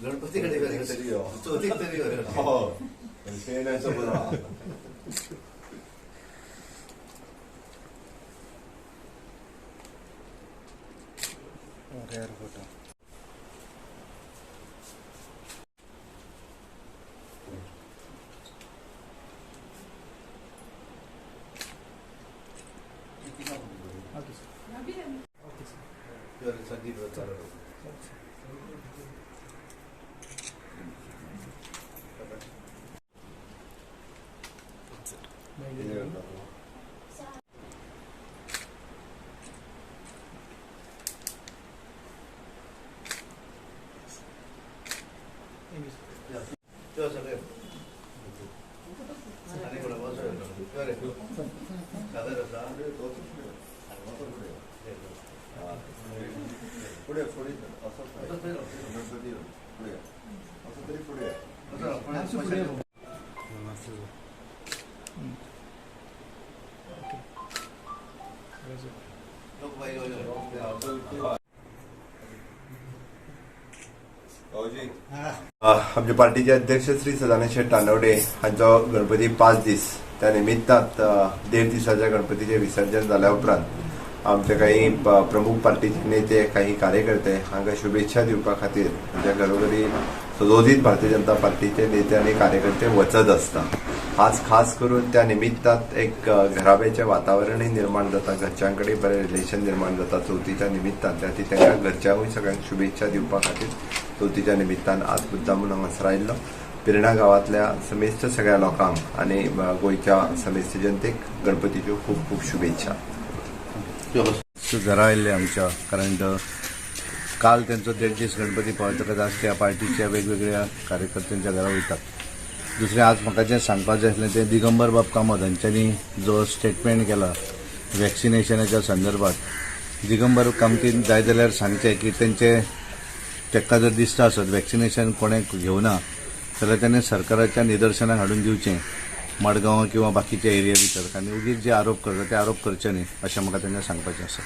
Ganpati rare photo. Okay sir. Okay sir. आमच्या पार्टीचे अध्यक्ष श्री सदानंद शेट तानवडे हांचो गणपती 5 दीस त्या निमित्तान 1.5 दिसाच्या गणपतीचे विसर्जन जाल्या उपरांत आमचे काही प्रमुख पार्टीचे नेते काही कार्यकर्ते हांकां शुभेच्छा दिवपा खातीर आमच्या घरोघरी सदोदीत भारतीय जनता पार्टीचे नेते आनी कार्यकर्ते वचत आसता. आज खास करून त्या निमित्तान एक घराब्याचें वातावरणूय निर्माण जाता, घरच्यां कडेन बरें रिलेशन निर्माण जाता चवथीच्या निमित्तान. त्या खातीर तांकां घरच्यांकूय सगळ्यांक शुभेच्छा दिवपा खातीर चवथीच्या निमित्तान आज मुद्दामून हांगासर आयिल्लो. पिर्णा गांवांतल्या समेस्त सगळ्या लोकांक आनी गोंयच्या समेस्त जनतेक गणपतीच्यो खूब खूब शुभेच्छा. घरा आयिल्ले आमच्या, कारण काल त्यांचो 1.5 दीस गणपती पावतकच आज त्या पार्टीच्या वेगवेगळ्या कार्यकर्त्यांच्या घरा वयतात. दुसरें आज म्हाका जें सांगपाक जाय आसलें तें दिगंबर बाब कामत हांच्यांनी जो स्टेटमेंट केला वॅक्सिनेशनाच्या संदर्भात, दिगंबर कामतीन जाय जाल्यार सांगचें की तेंचे तांकां जर दिसता आसत वॅक्सिनेशन कोणें घेवना जाल्यार ताणें सरकाराच्या निदर्शनाक हाडून दिवचें मडगांव किंवा बाकीच्या एरिया भितर, आनी उगीच जे आरोप करता ते आरोप करचे न्ही अशें म्हाका तांकां सांगपाचें आसा.